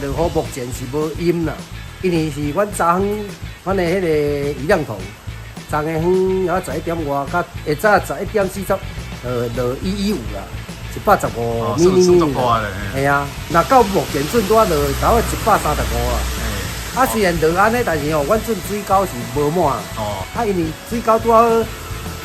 落雨目前是無淹啦，因為是阮昨昏阮的彼個雨量圖，昨昏仔11點外，佮下早11點40，落115啦，115 咪咪。係啊，若到目前準拄仔落差不多135啦。啊，雖然落按呢，但是吼，阮準水溝是無滿。啊，因為水溝拄好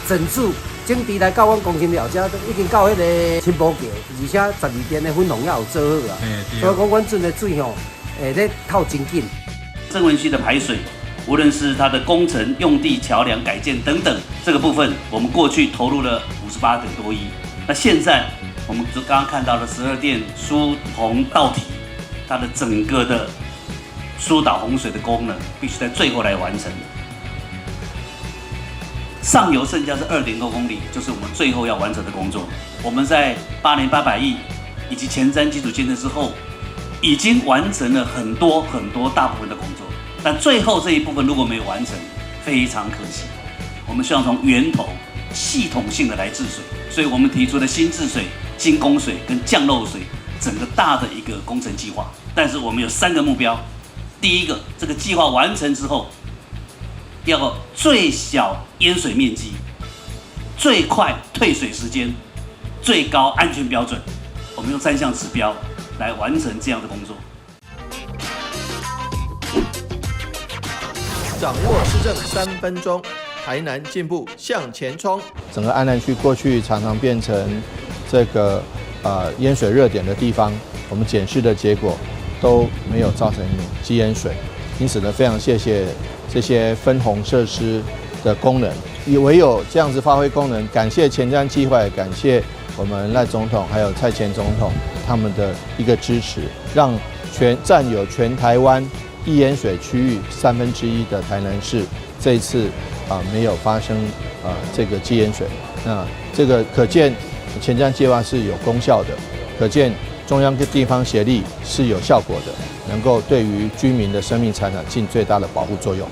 整治整治來到阮公園了遮，已經到彼個新埔橋，而且12店的分洪也有做好啊。所以講，阮準的水吼，會咧透真緊。曾文溪的排水，無論是它的工程用地、橋梁改建等等，這個部分，我們過去投入了58個多億。那現在我們剛剛看到了12店疏洪道堤，它的整個的疏導洪水的功能，必須在最後來完成。上游剩下是2點多公里，就是我們最後要完成的工作。我們在8年800億以及前瞻基礎建設之後，已經完成了很多很多大部分的工作，但最後這一部分如果沒有完成，非常可惜。我們希望從源頭系統性的來治水，所以我們提出了新治水、新供水跟降漏水整個大的一個工程計劃。但是我們有三個目標：第一個，這個計劃完成之後，要最小淹水面積、最快退水時間、最高安全標準。我們用三項指標來完成這樣的工作。掌握市政3分鐘，台南進步向前衝。整個安南區過去常常變成這個淹水熱點的地方，我們檢視的結果都沒有造成積淹水，因此呢，非常謝謝這些分洪設施的功能，也唯有這樣子發揮功能。感謝前瞻計劃，感謝我們賴總統還有蔡前總統他們的一個支持，讓全佔有全台灣易淹水區域1/3的台南市，這一次啊沒有發生這個積淹水。那這個可見前瞻計劃是有功效的，可見中央跟地方協力是有效果的，能夠對於居民的生命財產盡最大的保護作用。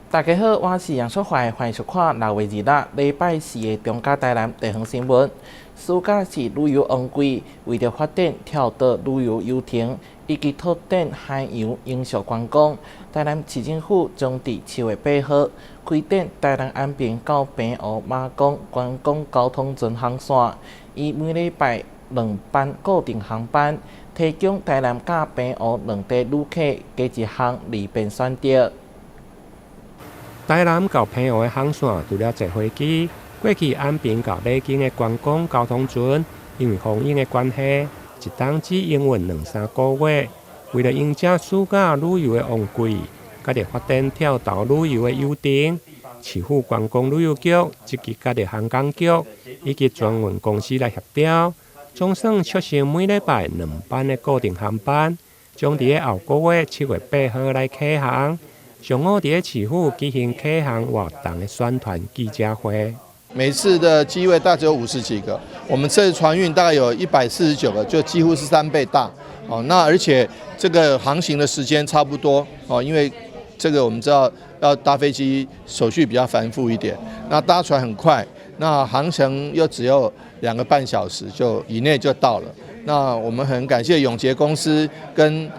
大家好，我是楊淑懷，歡迎收看6月2日禮拜四的中嘉台南地方新聞。暑假是旅遊旺季，為著發展跳島旅遊遊程以及拓展海洋飲食觀光，台南市政府將佇7月8號開展台南安平到澎湖馬公觀光交通船航線，以每禮拜兩班固定航班，提供台南佮澎湖兩地旅客加一項利便選擇。台南到澎湖的航線，除了坐飛機，過去安平到馬公的觀光交通船，因為風湧的關係，一冬只營運兩三個月。為了迎接暑假旅遊的旺季，佮著發展跳島旅遊的遊程，市府觀光旅遊局積極佮著航港局以及船運公司來協調，總算促成每禮拜兩班的固定航班，將佇咧後個月7月8號來啟航。上午佇咧市府舉行啟航活動的宣傳記者會。每次的機位大概只有50幾個，我們這次船運大概有149個，就幾乎是3倍大。哦，那而且這個航行的時間差不多哦，因為這個我們知道要搭飛機手續比較繁複一點，那搭船很快，那航程又只有2個半小時就以內就到了。那我們很感謝永捷公司跟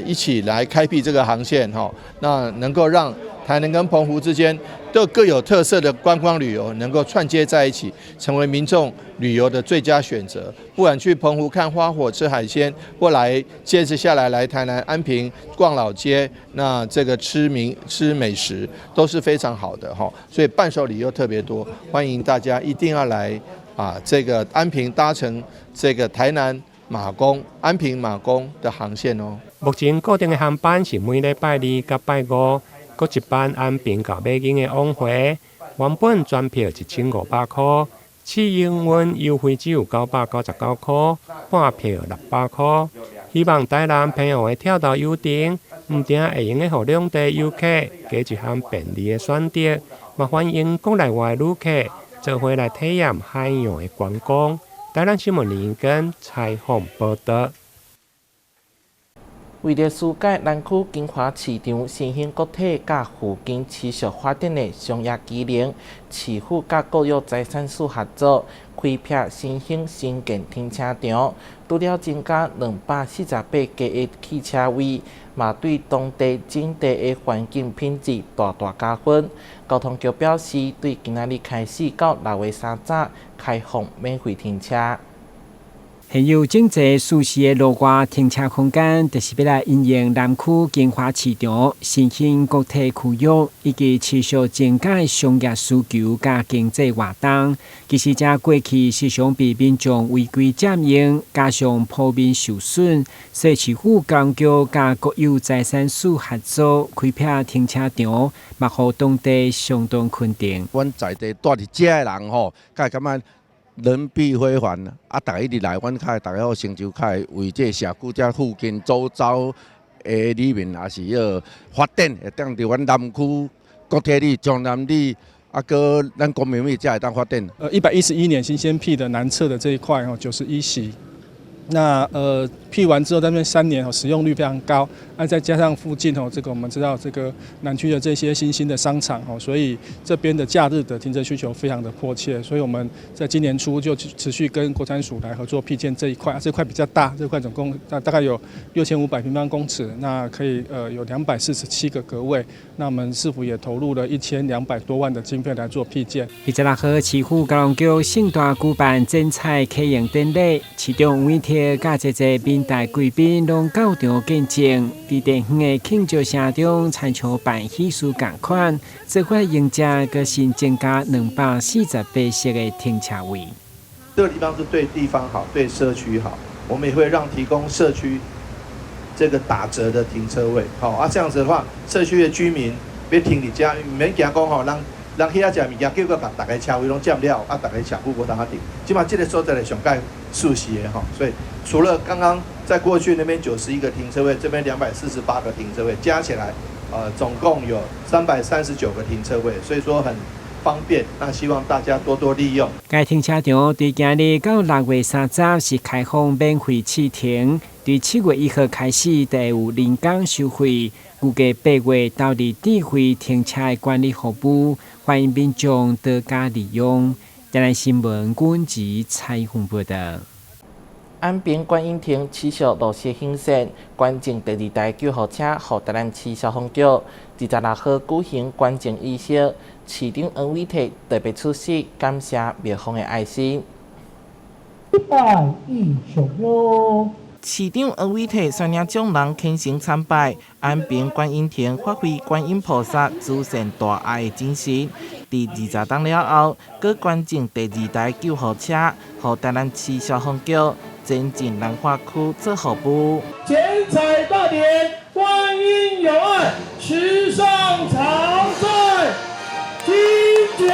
一起來開闢這個航線哈，那能夠讓台南跟澎湖之間都各有特色的觀光旅遊能夠串接在一起，成為民眾旅遊的最佳選擇。不管去澎湖看花火、吃海鮮，或來接着下來來台南安平逛老街，那這個吃名吃美食都是非常好的哈。所以伴手禮又特別多，歡迎大家一定要來啊！這個安平搭乘這個台南馬公、安平馬公的航線哦。目前固定的航班是每禮拜二佮拜五，閣一班安平到馬公的往回。原本全票1500塊，試營運優惠只有999塊，半票600塊。希望台南澎湖的跳島遊程，毋但會用得予兩地遊客加一項便利的選擇，嘛歡迎國內外旅客做伙來體驗海洋的觀光。台南新聞林根採訪報導。為著紓解南區金華市場新興國體佮附近持續發展的商業機能，市府佮國有財產署合作，開闢新興新建停車場，除了增加248個的汽車位，嘛對當地整體的環境品質大大加分。交通局表示，對今仔日開始到6月3十開放免費停車。現有整齊舒適的路外停車空間，就是欲來因應南區金華市場新興國體區域以及持續增加的商業需求佮經濟活動。其實，這過去時常被民眾違規佔用，加上鋪面受損，所以市府交通局佮國有財產署合作開闢停車場，嘛予當地相當肯定。阮在地蹛佇遮的人吼，較會感覺人必非凡啊！逐家一直來，阮較會逐家好成就，較會為這个社區遮附近周遭的里面，也是彼個發展，會當佇阮南區國體里、中南里，啊，閣咱光明里遮會當發展。111年新鮮闢的南側的這一塊吼，91席。那闢完之後，在那邊3年哦，使用率非常高。那再加上附近哦，這個我們知道這個南區的這些新興的商場哦，所以這邊的假日的停車需求非常的迫切。所以我們在今年初就持續跟國產署來合作闢建這一塊，這塊比較大，這塊總共大概有6500平方公尺，那可以有247個格位。那我們市府也投入了1200多萬的經費來做闢建。26號，市府交通局盛大舉辦剪彩啟用典禮，市長黃偉哲佮濟濟民代貴賓攏到場見證，佇地方的慶祝聲中，親像辦喜事仝款，做法迎接閣新增加248席的停車位。這個地方是對地方好，對社區好，我們也會讓提供社區這個打折的停車位。好啊，這樣子的話，社區的居民欲停佇遮，毋免驚講吼，人人去遐食物件，結果共逐个車位攏佔了，啊，逐个社區無通停。這馬這个所在是上蓋舒適的吼，所以除了剛剛在過去那邊91個停車位，這邊248個停車位，加起來，總共有339個停車位，所以說很方便。那希望大家多多利用。該停車場對今日到6月30是開放免費試停，對7月1號開始就會有人工收費。預計8月投入智慧停車的管理服務，歡迎民眾多加利用。台南新聞阮子采訪報道。安平觀音亭持續落實興建，捐贈第二台救護車予台南市消防局。26號舉行捐贈儀式，市長黃偉哲特別出席，感謝廟方的愛心。一拜一雄喲。市長黃偉哲率領眾人虔誠參拜安平觀音亭，發揮觀音菩薩慈善大愛的精神。佇20冬了後，閣捐贈第二台救護車，予台南市消防局前進南華區做服務。剪彩大典，觀音有愛，池上常在，金姐。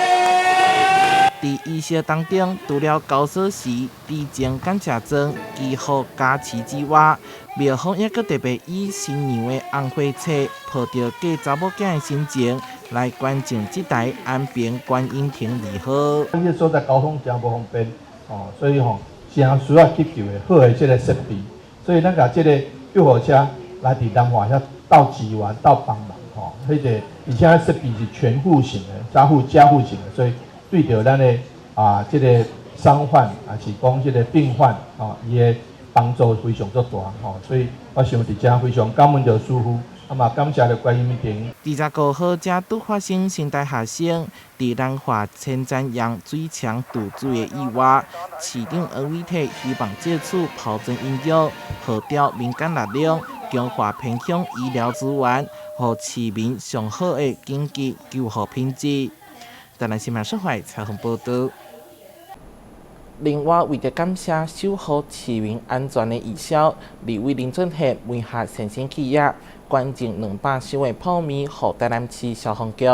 佇儀式當中，除了9小時致贈感謝狀、祈福加持之外，廟方猶閣特別以新娘的紅花冊抱著嫁查某囝的心情來捐贈這台安平觀音亭二號。這個所在交通誠無方便，哦，所以吼，誠需要急救的好的這个設備，所以咱共這个救護車來佇南華遐鬥支援、鬥幫忙，吼，彼个而且設備是全護型的、加護型的，所以對著咱的啊，這个傷患，抑是講這个病患，吼，伊的幫助非常足大，吼，所以我想佇遮非常感恩著師父，啊嘛感謝著觀音亭。25號才拄發生新大學生佇南華千層墘水牆墜水的意外，市長黃偉哲希望藉此拋磚引玉，號召民間力量，強化偏鄉醫療資源，予市民上好的緊急救護品質。台南新聞社會採訪報導。另外，為著感謝守護市民安全的義消，立委林俊憲聯合善心企業捐贈200箱的泡麵，予台南市消防局。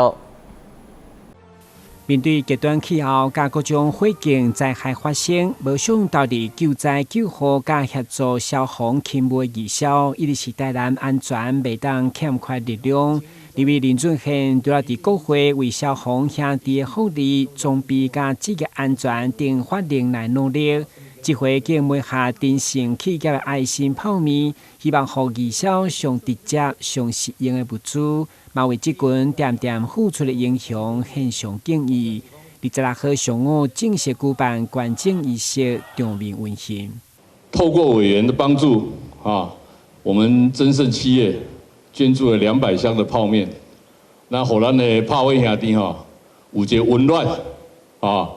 面對極端氣候佮各種火警災害發生，無想投入救災救護佮協助消防勤務義消，一直是台南安全袂當欠缺力量。立委林俊憲除了佇國會為消防兄弟的福利、裝備佮職業安全等法令來努力，這回叫梅下真盛企業的愛心泡麵，希望予義消上直接、上實用的物資，嘛為這群恬恬付出的英雄獻上敬意。26號上午正式舉辦捐贈儀式，場面溫馨。透過委員的幫助，啊，我們臻勝企業捐助了200箱的泡麵，那予咱的柏偉兄弟吼有一個溫暖，啊，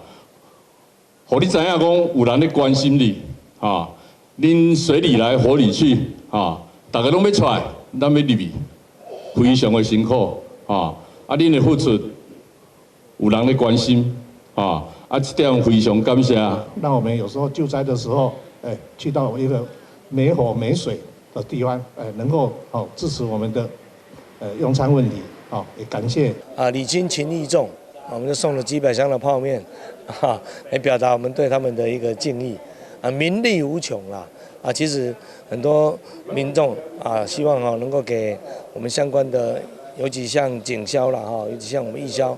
予你知影講有人咧關心你，啊，恁水裡來火裡去，啊，逐家攏欲出來，咱欲入去，非常的辛苦，啊，啊，恁的付出有人咧關心，啊，啊，這點非常感謝。那我們有時候救災的時候，哎，去到一個沒火沒水的地方，哎，能夠哦支持我們的用餐問題，哦，也感謝。啊，禮輕情意重，我們就送了幾百箱的泡麵，哈，來表達我們對他們的一個敬意。啊，民力無窮啦，啊，其實很多民眾啊，希望哈能夠給我們相關的，尤其像警消啦，哈，尤其像我們義消，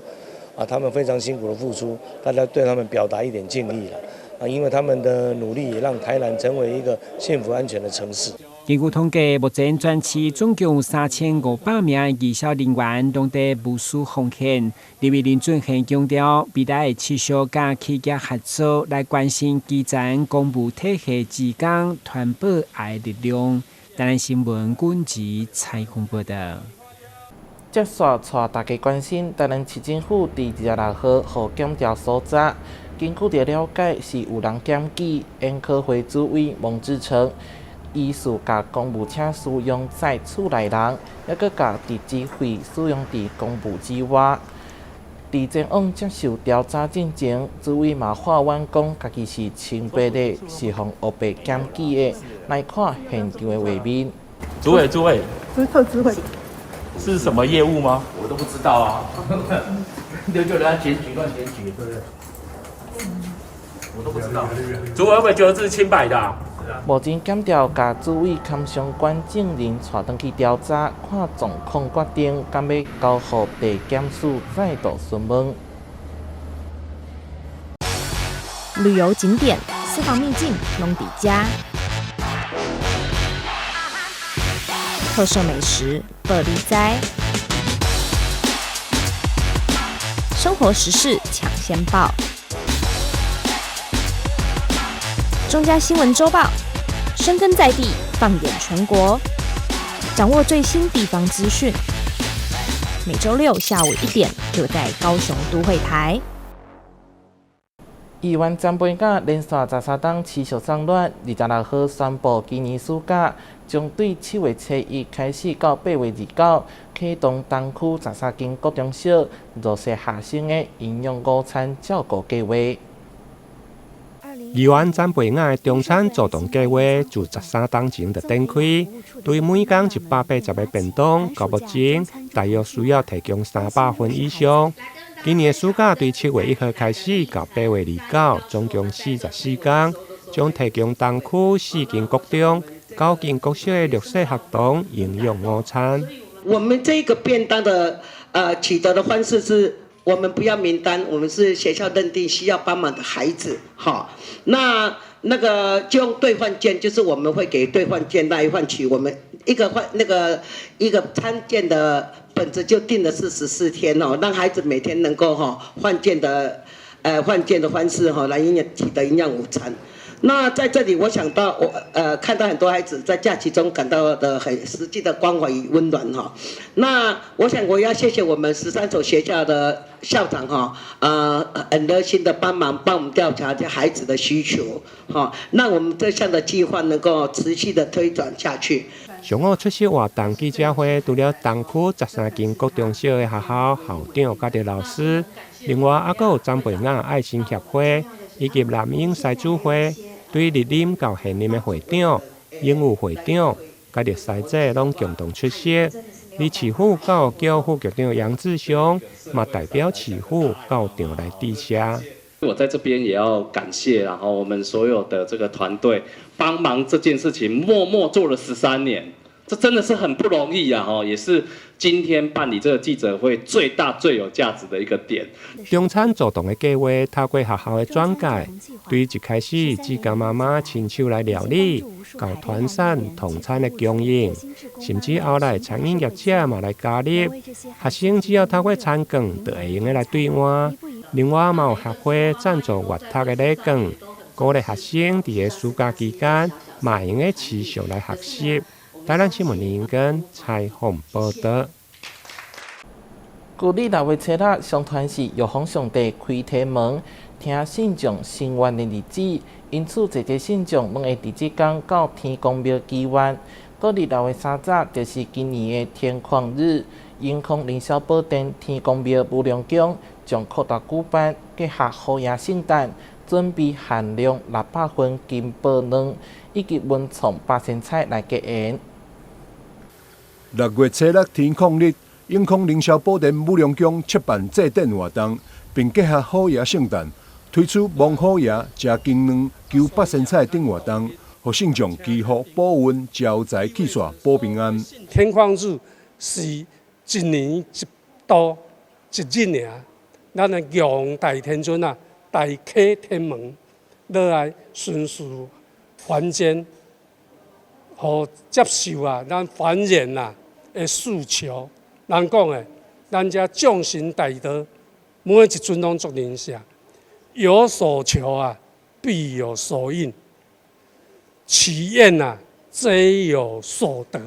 啊，他們非常辛苦的付出，大家對他們表達一點敬意啦。啊，因為他們的努力，也讓台南成為一個幸福安全的城市。根據統計，目前全市總共有3500名的義消人員，攏佇無私奉獻。立委林俊憲強調，未來會持續佮企業合作，來關心基層公務體系職工，傳播愛力量。台南新聞軍籍採訪報道。接續帶大家關心，台南市政府佇26號予檢調搜查。根據著了解，是有人檢舉煙科會主委蒙志成，疑似共公務車使用載厝內人，抑閣共地址費使用佇公務之外。佇前往接受調查進前，主委嘛發願講，家己是清白的，是予烏白檢舉的。來看現場的畫面。主委，主委，是特支會，是什麼業務嗎？我都不知道啊，就人家檢舉亂檢舉，對不對？我都不知道。主委會不會覺得這是清白的啊？目前檢調共主委兼相關證人帶轉去調查，看狀況決定，敢欲交予地檢署再度詢問。旅遊景點、私房秘境攏佇遮，特色美食報你知，生活時事搶先報。中嘉新聞週報，深耕在地，放眼全國，掌握最新地方資訊。每週六下午1點，就在高雄都會台。議員曾培雅連續13冬持續送暖，26號宣布，今年暑假將對7月初一開始到8月29，啟動東區13間國中小弱勢學生的營養午餐照顧計劃。議員曾培雅的中餐助動計劃自13冬前就展開，對每工180個便當，到目前大約需要提供300份以上。今年暑假對7月1號開始到8月29，總共44工，將提供東區四間國中、九間國小的弱勢學童營養午餐。我們這個便當的取得的方式是，我們不要名單，我們是學校認定需要幫忙的孩子，哈，那個就用兌換券，就是我們會給兌換券來換取我們一個換那個一個餐券的本子就定的是14天哦，讓孩子每天能夠哈換券的，換券的方式哈來營養取得營養午餐。那在這裡，我想到我看到很多孩子在假期中感到的很實際的關懷與溫暖哈。那我想我要謝謝我們13所學校的校長哈，很熱心的幫忙幫我們調查這孩子的需求哈，讓我們這項的計劃能夠持續的推展下去。上午出席活動記者會，除了東區13間國中小的學校校長佮著老師，另外猶閣有曾培雅愛心協會以及南英獅子會。對歷任到現任的會長、榮譽會長，佮著師姐攏共同出席。而市府教育局副局長楊志雄嘛代表市府到場來致謝。我在這邊也要感謝，然後我們所有的這個團隊幫忙這件事情，默默做了13年。這真的是很不容易啊！也是今天辦理這個記者會最大最有價值的一個點。中餐做動的計劃透過學校的轉介，對一開始只共媽媽親手來料理，到團膳統餐的供應，甚至後來餐飲業者嘛來加入，學生只要透過餐券就會用得來兌換。另外嘛有協會贊助閱讀的禮券，鼓勵學生佇个暑假期間嘛會用得持續來學習。台南新聞林根採訪報道。舊曆六月初六，相傳是玉皇上帝開天門，聽信眾心願的日子，因此濟濟信眾攏會佇這工到天公廟祈願。閣佇6月30，就是今年的天礦日，永康靈霄寶殿天公廟無量宮將擴大舉辦，結合虎爺聖誕，準備限量600份金寶卵以及文創八仙菜來結緣。6月初六天礦日，永康靈霄寶殿武良宮設辦祭典活動，並結合虎爺聖誕，推出摸虎爺、食金卵、求八仙菜等活動，予信眾祈福保運、招財去煞、保平安。天礦日是一年一度一日爾，咱的玉皇大天尊啊，大開天門落來巡視凡間，予接受啊，咱凡人啊的訴求。人講的，咱遮眾神大德，每一尊攏足靈聖，有所求啊，必有所應；祈願啊，皆有所得。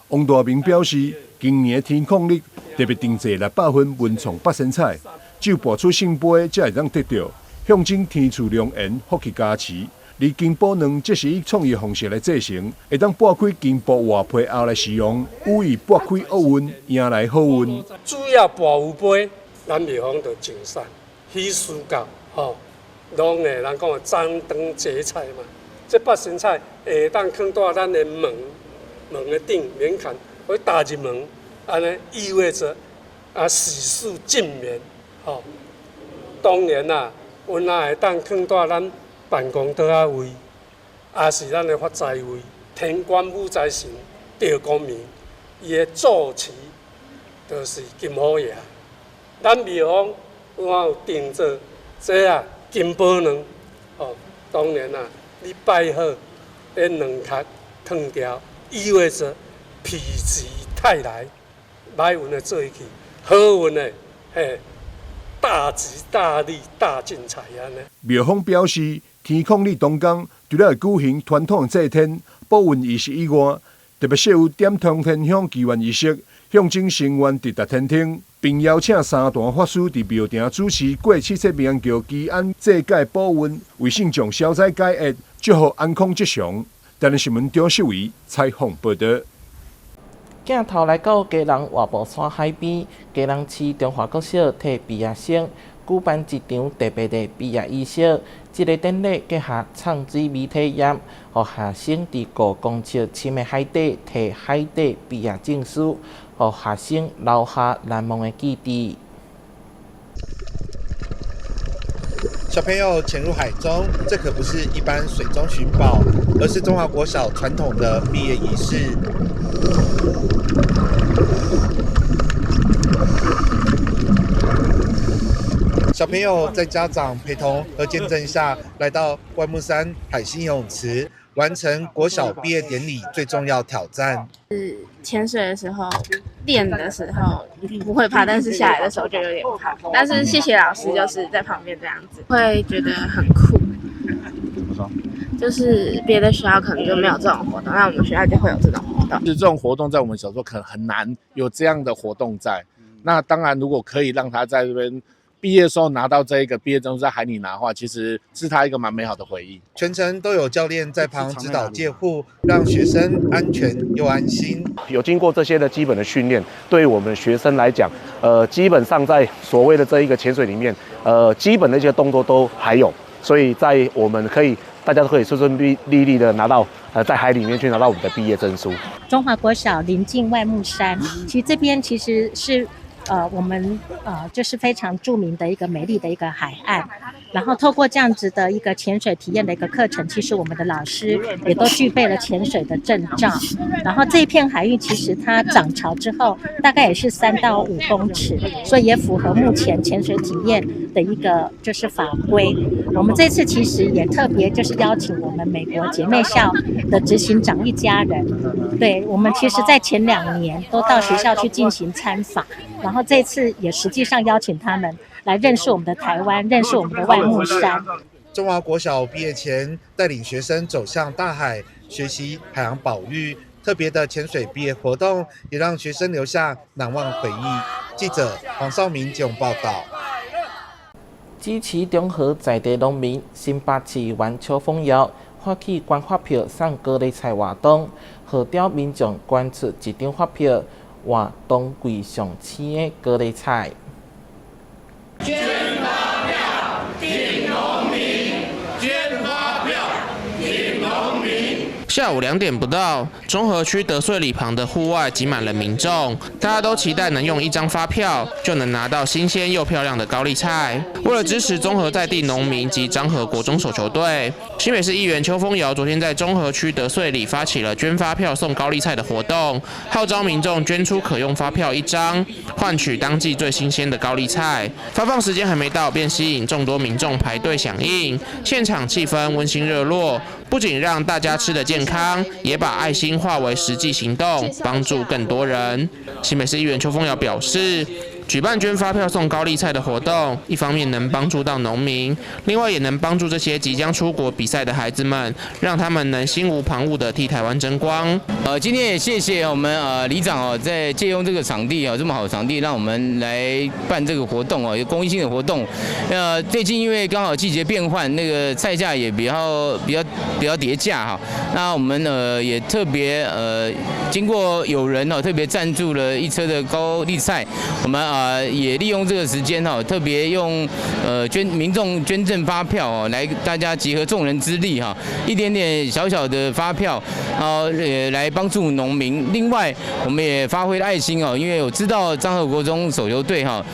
王大明表示，今年天礦日特別定製600份文創八仙菜，只有跋出聖杯才會當得到，象徵天賜良緣、福氣加持。而金寶卵則是以創意方式來製成，會當剝開金箔外皮後來食用，寓意撥開厄運，迎來好運。主要跋有杯，咱廟方就盡善，喜事到吼，攏會人講的張燈結綵嘛。這八仙菜會當囥佇咱的門門的頂門檻，會踏入門，按呢意味著啊喜事進門吼。當然啦，阮若會當囥佇咱辦公桌仔位，也是咱的發財位。天官武財神趙公明，伊的坐騎就是金虎爺。咱廟方有有定做這啊金寶卵，哦，當然啦，你拜好，彼卵殼褪掉，意味著否極泰來，歹運的做去，好運的嘿，大吉大利大進財按呢。廟方表示，天礦日當工，除了會舉行傳統的祭天、保運儀式以外，特別設有點通天香祈願儀式，象徵心願直達天庭，並邀請三壇法師佇廟埕主持過七七平安橋祈安祭改保運，為信眾消災解厄，祝福安康吉祥。台南新聞張秀維採訪報道。鏡頭來到基隆外埔山海邊，基隆市中華國小替畢業生舉辦一場特別的畢業儀式。這个典禮結合藏水微體驗，予學生佇5公尺深的海底提海底畢業證書，予學生留下難忘的記憶。小朋友潛入海中，這可不是一般水中尋寶，而是中華國小傳統的畢業儀式。小朋友在家長陪同和見證下，來到外木山海星游泳池，完成國小畢業典禮最重要挑戰。是潛水的時候，練的時候不會怕，但是下來的時候就有點怕。但是謝謝老師，就是在旁邊這樣子，會覺得很酷。怎麼說？就是別的學校可能就沒有這種活動，那我們學校就會有這種活動。就這種活動在我們小時候可能很難有這樣的活動在。那當然，如果可以讓他在這邊畢業的時候拿到這一個畢業證書在海裡拿的話，其實是他一個蠻美好的回憶。全程都有教練在旁指導介護，讓學生安全又安心。有經過這些的基本的訓練，對我們學生來講，基本上在所謂的這一個潛水裡面，基本的一些動作都還有，所以在我們可以大家都可以順順利利的拿到，在海裡面去拿到我們的畢業證書。中華國小臨近外木山，其實這邊其實是。我們就是非常著名的一個美麗的一個海岸。然後透過這樣子的一個潛水體驗的一個課程，其實我們的老師也都具備了潛水的證照。然後這一片海域其實它漲潮之後大概也是3到5公尺，所以也符合目前潛水體驗的一個就是法規。我們這次其實也特別就是邀請我們美國姐妹校的執行長一家人，對，我們其實在前2年都到學校去進行參訪，然後這次也實際上邀請他們來認識我們的台灣，認識我們的外木山。中華國小畢業前帶領學生走向大海，學習海洋保育，特別的潛水畢業活動，也讓學生留下難忘回憶。記者黃少明綜報道。支持中和在地農民，新北市議員邱烽堯發起捐發票送高麗菜活動，號召民眾捐出一張發票，換當季上鮮的高麗菜。捐發票，挺農民！捐發票，挺農民！下午2點不到，中和區德穗里旁的戶外擠滿了民眾，大家都期待能用一張發票就能拿到新鮮又漂亮的高麗菜。為了支持中和在地農民及彰和國中手球隊，新北市議員邱烽堯昨天在中和區德穗里發起了捐發票送高麗菜的活動，號召民眾捐出可用發票一張，換取當季最新鮮的高麗菜。發放時間還沒到，便吸引眾多民眾排隊響應，現場氣氛溫馨熱絡，不僅讓大家吃得健康，也把愛心化為實際行動，幫助更多人。新北市議員邱烽堯表示，舉辦捐發票送高麗菜的活動，一方面能幫助到農民，另外也能幫助這些即將出國比賽的孩子們，讓他們能心無旁騖地替台灣爭光。今天也謝謝我們里長哦，在借用這個場地啊，這麼好的場地，讓我們來辦這個活動哦，有公益性的活動。最近因為剛好季節變換，那個菜價也比較跌價哈。那我們也特別經過有人哦特別贊助了一車的高麗菜，我們也利用這個時間哈，特別用捐民眾捐贈發票哦，來大家集合眾人之力哈，一點點小小的發票，然後也來幫助農民。另外，我們也發揮愛心哦，因為我知道彰和國中手球隊哈，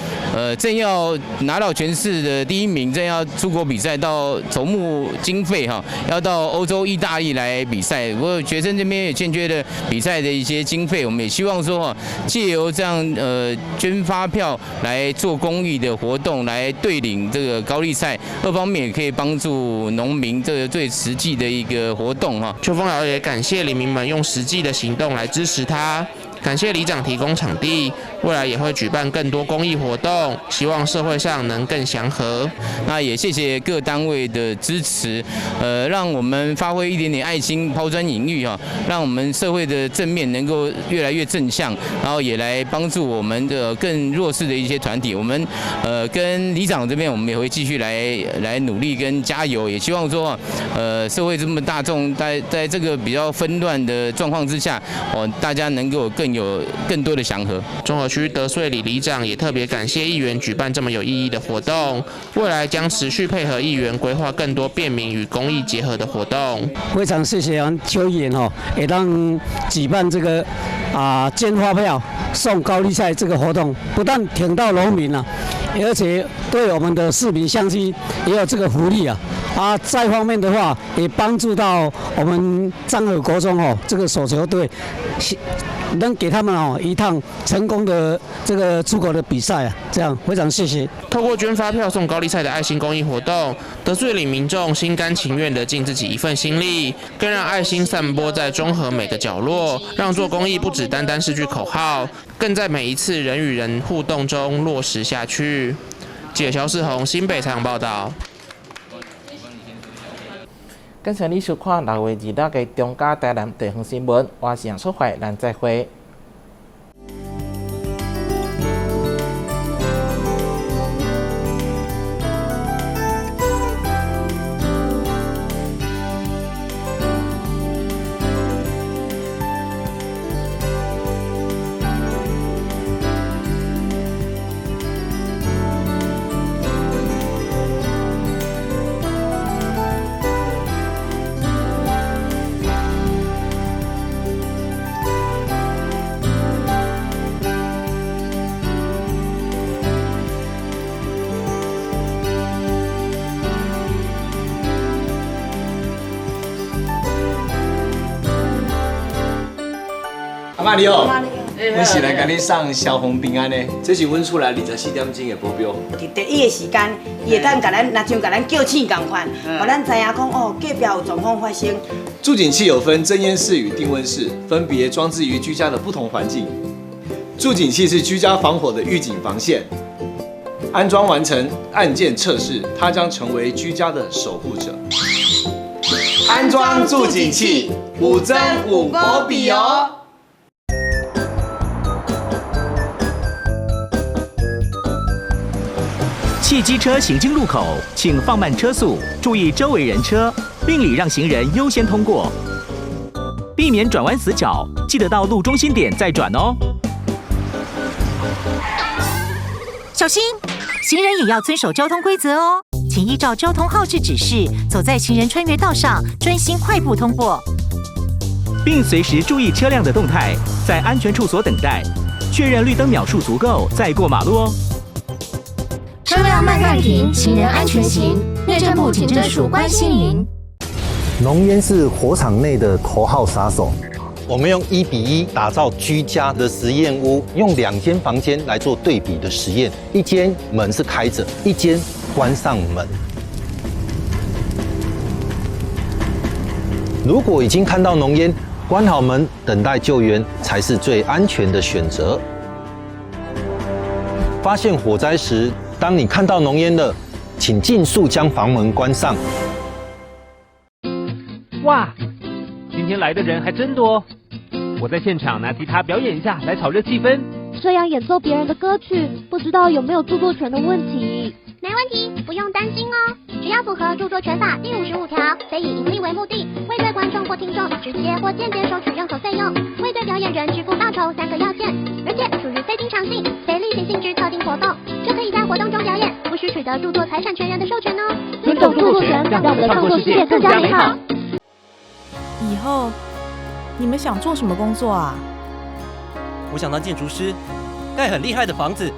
正要拿到全市的第一名，正要出國比賽，到籌募經費哈，要到歐洲意大利來比賽。不過學生這邊也欠缺了比賽的一些經費，我們也希望說哈，借由這樣捐發票來做公益的活動，來對領這個高麗菜，二方面也可以幫助農民這個最實際的一個活動哈。邱烽堯也感謝里民們用實際的行動來支持他，感謝里長提供場地，未來也會舉辦更多公益活動，希望社會上能更祥和。那也謝謝各單位的支持，讓我們發揮一點點愛心，拋磚引玉哈，讓我們社會的正面能夠越來越正向，然後也來幫助我們的更弱勢的一些團體。我們跟里長這邊，我們也會繼續來努力跟加油，也希望說，社會這麼大眾在這個比較紛亂的狀況之下，哦，大家能夠更有更多的祥和。中和區德穗里里長也特別感謝議員舉辦這麼有意義的活動，未來將持續配合議員規劃更多便民與公益結合的活動。非常謝謝邱議員吼，會當舉辦這個捐發票送高麗菜這個活動，不但挺到農民啊，而且對我們的市民鄉親也有這個福利啊。再方面的話，也幫助到我們彰和國中哦這個手球隊，能給他們哦一趟成功的這個出國的比賽啊，這樣非常謝謝。透過捐發票送高麗菜的愛心公益活動，德穗里民眾心甘情願地盡自己一份心力，更讓愛心散播在中和每個角落，讓做公益不只單單是句口號，更在每一次人與人互動中落實下去。記者蕭世宏新北採訪報道。感謝你收看6月2日的中嘉台南地方新聞，我是楊淑懷，咱再會。阿嬤你好，阮是來共你送消防平安的，這是阮厝內24點鐘的保鏢。佇第一个時間，伊會當共咱，若像共咱叫醒仝款，予咱知影講哦，隔壁有狀況發生。住警器有分偵煙室與定溫室，分別裝置於居家的不同環境。住警器是居家防火的預警防線，安裝完成按鍵測試，它將成為居家的守護者。安裝住警器，有真有保庇哦。汽機車行經路口，請放慢車速，注意周圍人車，並禮讓行人優先通過，避免轉彎死角，記得到路中心點再轉哦。小心，行人也要遵守交通規則哦，請依照交通號誌指示，走在行人穿越道上，專心快步通過，並隨時注意車輛的動態，在安全處所等待，確認綠燈秒數足夠再過馬路哦。車輛慢慢停，行人安全行。內政部警政署關心您。濃煙是火場內的頭號殺手。我們用1比1打造居家的實驗屋，用2間房間來做對比的實驗，一間門是開着，一間關上門。如果已經看到濃煙，關好門等待救援才是最安全的選擇。發現火災時，當你看到濃煙了，請盡速將房門關上。哇，今天來的人還真多！我在現場拿吉他表演一下，來炒熱氣氛。這樣演奏別人的歌曲，不知道有沒有著作權的問題？沒問題，不用擔心哦。只要符合著作權法第55條，非以盈利為目的，未對觀眾或聽眾直接或間接收取任何費用，未對表演人支付報酬3個要件，而且屬於非經常性、非例行性質特定活動，就可以在活動中表演，無需取得著作財產權人的授權哦。尊重著作權，讓我們的創作世界更加美好。以後你們想做什麼工作啊？我想當建築師，蓋很厲害的房子。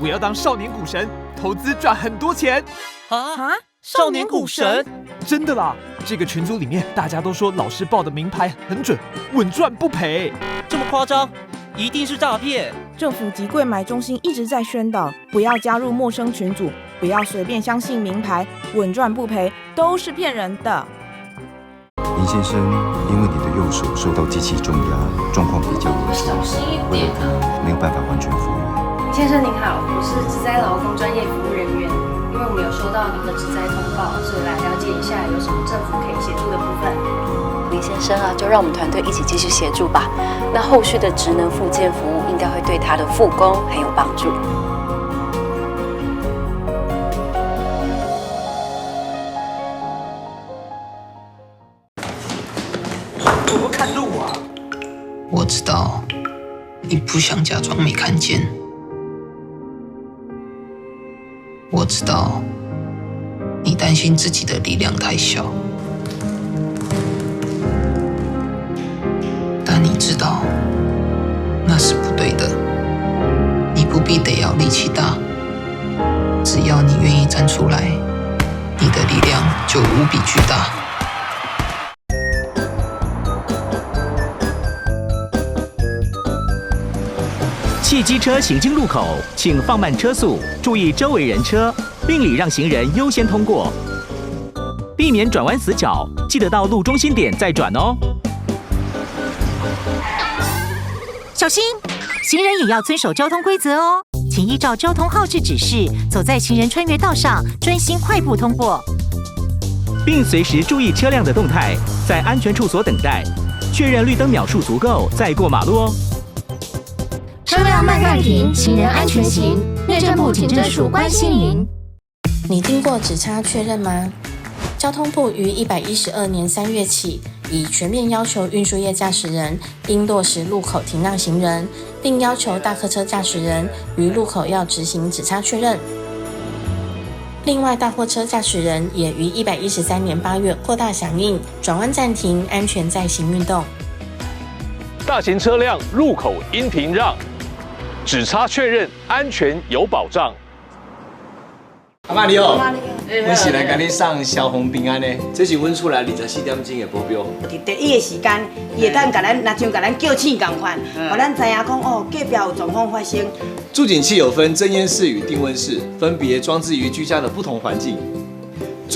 我要當少年股神，投資賺很多錢。啊！少年股神？真的啦！這個群組裡面大家都說老師報的名牌很準，穩賺不賠。這麼誇張？一定是詐騙！政府及櫃買中心一直在宣導，不要加入陌生群組，不要隨便相信名牌，穩賺不賠都是騙人的。林先生，因為你的右手受到機器重壓，狀況比較嚴重，小心一點啊，沒有辦法完全復原。林先生您好，我是職災勞工專業服務人員，因為我們有收到您的職災通報，所以來了解一下有什麼政府可以協助的部分。林先生啊，就讓我們團隊一起繼續協助吧。那後續的職能復健服務應該會對他的復工很有幫助。我不看路啊！我知道你不想假裝沒看見，我知道你擔心自己的力量太小，但你知道那是不對的。你不必得要力氣大，只要你願意站出來，你的力量就無比巨大。汽機車行經路口，請放慢車速，注意周圍人車，並禮讓行人優先通過，避免轉彎死角，記得到路中心點再轉哦。小心，行人也要遵守交通規則哦，請依照交通號誌指示，走在行人穿越道上，專心快步通過，並隨時注意車輛的動態，在安全處所等待，確認綠燈秒數足夠再過馬路哦。車輛慢慢停，行人安全行。內政部警政署關心您。你聽過指差確認嗎？交通部於112年3月起，已全面要求運輸業駕駛人應落實路口停讓行人，並要求大客車駕駛人於路口要執行指差確認。另外，大貨車駕駛人也於113年8月擴大響應，轉彎暫停，安全再行運動。大型車輛路口應停讓。指差確認，安全有保障。阿嬤你好，阮是來共你送消防平安的，這是阮厝內24點鐘的保鏢。佇第一个時間，伊會當共咱，若像共咱叫醒仝款，予咱知影講哦，隔壁有狀況發生。住警器有分偵煙室與定溫室，分別裝置於居家的不同環境。